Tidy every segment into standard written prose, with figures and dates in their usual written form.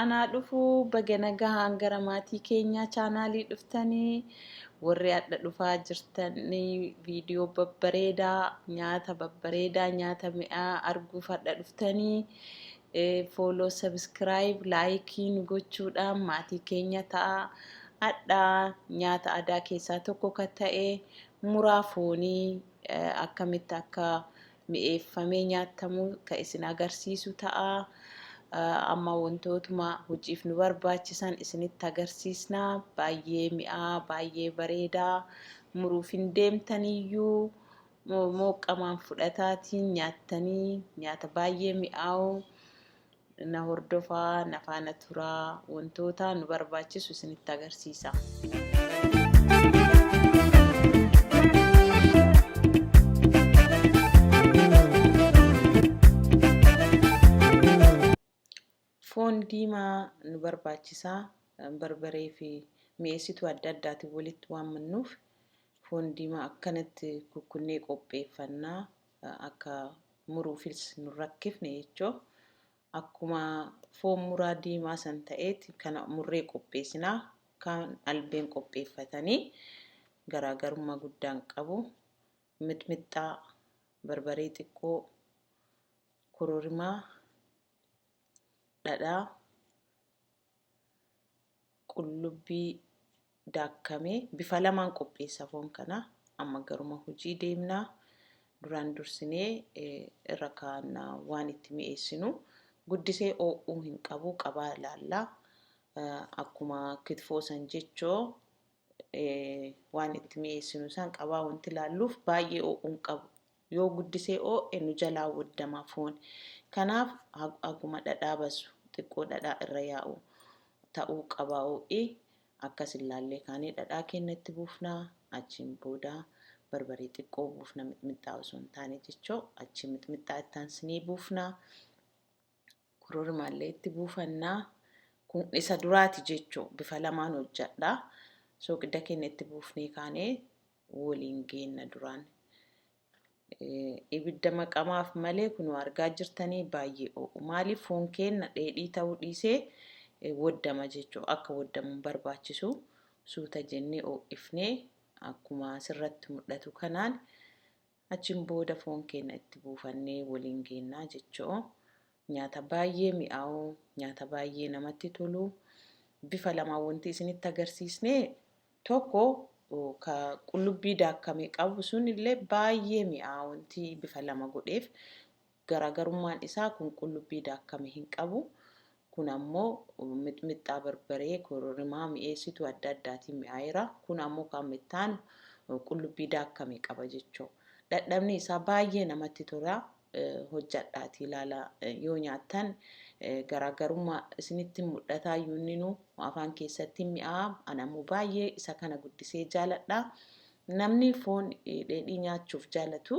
Anaa dhufuu baga nagahaan gara maatii keenyaa chaanaalii dhuftanii warri hadha dhufaa jirtanii viidiyoo babbareedaa nyaata babbareedaa nyaata mi'aa arguuf hadha dhuftanii fooloo sabiskiraayib laayikii nu gochuudhaan maatii keenya ta'a. Hadha nyaata aadaa keessaa tokko kan ta'e muraa foonii akkamitti akka mi'eeffamee nyaatamu kan isin agarsiisu ta'a. Amma wantootuma hojiif nu barbaachisan isinitti agarsiisna. Baay'ee mi'aa, baay'ee bareedaa. Muruuf hin deemtaniyyuu mooqqamaan fudhataatiin nyaattanii nyaata baay'ee mi'aawu. Na hordofaa, na faana turaa, wantoota nu barbaachisu isinitti agarsiisa. Foon diimaa nu barbaachisa. Barbaree fi mi'eessituu adda addaatiin walitti waammannuuf foon diimaa akkanatti kukkunnee qopheeffanna. Akka muruufis nu rakkifne jechoo. Akkuma foon muraa diimaa san ta'eeti kana murree qopheessina. Kaan albeen qopheeffatanii garaagarummaa guddaan qabu. Mixmixxaa, barbaree xiqqoo, kororimaa, dhadhaa, qullubbii daakkame bifa lamaan qopheessa foon kana. Amma garuma hojii deemna. Duraan dursinee irra kaa'anna waan itti mi'eessinu. Guddisee oo'uu hin qabu qabaa ilaalla. Akkuma kitfoo san jechoo waan itti mi'eessinu san qabaa wanti ilaalluuf baay'ee oo'uu hin qabu. Yoo guddisee oo'e nu jalaa waddama foon. Kanaaf haguma dhadhaa basu xiqqoo dhadhaa irra yaa'u ta'uu qaba oo'i. Akkas ilaallee kaanee dhadhaa keenya itti buufna. Achiin booda barbaree xiqqoo buufna mixmixxaa osoo hin taane jechoo. Achi mixmixxaa itti aansinee buufna. Kororimaallee itti buufanna. Kun isa duraati jechoo bifa lamaan hojjadha. Sooqidda keenya itti buufnee kaanee waliin geenna duraan. Ibidda maqamaaf malee kunoo argaa jirtanii baay'ee oo'u. Maaliif foon keenna dheedhii ta'uu dhiisee waddama jechuu akka waddamu hin barbaachisu. Suuta jennee oo'ifnee akkuma asirratti mul'atu kanaan achiin booda foon keenna itti buufannee waliin geennaa jechuu. Nyaata baay'ee mi'aawu, nyaata baay'ee namatti tolu. Bifa lamaan wanti isinitti agarsiisne tokko ka qullubbii daakkame qabu sun illee baay'ee mi'aa wanti bifa lama godheef garaagarummaan isaa kun qullubbii daakkame hin qabu. Kun ammoo mixmixxaa barbaree kororimaa mi'eessituu adda addaatiin mi'aayeera. Kun ammoo kan mittaan qullubbii daakkame qaba jechuu. Dhadhabni isaa baay'ee namatti tola. Hojjadhaatii ilaalaa yoo nyaattan garaagarummaa isinitti mul'ataa yuunninuu afaan keessatti mi'aa. Ani ammoo baay'ee isa kana guddisee jaaladha. Namni foon dheedhii nyaachuuf jaalatu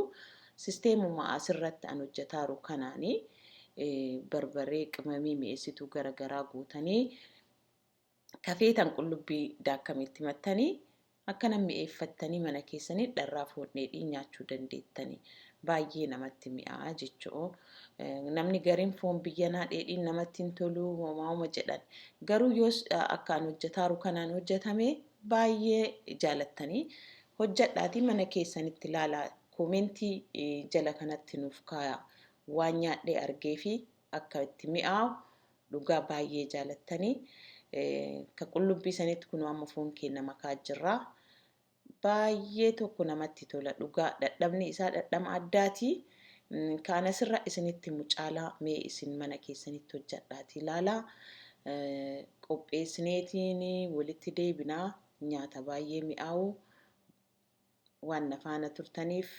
sisteemuma asirratti an hojjetaaru kanaani barbaree qimamii mi'eessituu garagaraa guutanii kafeetan qullubbii daakkame itti mattanii akkana mi'eeffattanii mana keessanii dharraa foon dheedhii nyaachuu dandeettanii baay'ee namatti mi'aa jechu'o. Namni gariin foon biyyanaa dheedhiin namatti hin tolu homaa'uma jedhan. Garuu yoos akka an hojjetaaru kanaan hojjetame baay'ee jaalattanii hojjedhaatii mana keessanitti ilaalaa koomentii jala kanatti nuuf kaayaa waan nyaadhee argee fi akka itti mi'aawu dhugaa baay'ee jaalattanii ka qullubbii sanitti kunoo amma foon keenya makaa jirra. Baay'ee tokko namatti tola dhugaa dhadhabni isaa dhadhama addaati. Kaan asirra isinitti mucaalaa mee isin mana keessanitti hojjadhaati ilaalaa. Qopheessineetiin walitti deebinaa nyaata baay'ee mi'aawu waan na faana turtaniif,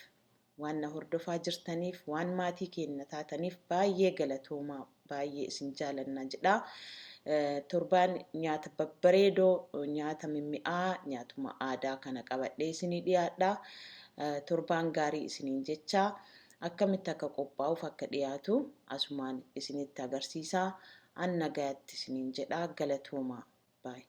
waan na hordofaa jirtaniif, waan maatii keenya taataniif baay'ee galatoomaa, baay'ee isin jaalanna jedha. Torbaan nyaata babbareedoo, nyaata mimmi'aa, nyaatuma aadaa kana qabadhee isinii dhiyaadha. Torbaan gaarii isiniin jecha akkamitti akka qophaa'uuf akka dhiyaatu asumaan isinitti agarsiisa. An nagayatti isiniin jedha galatoomaa. Baay.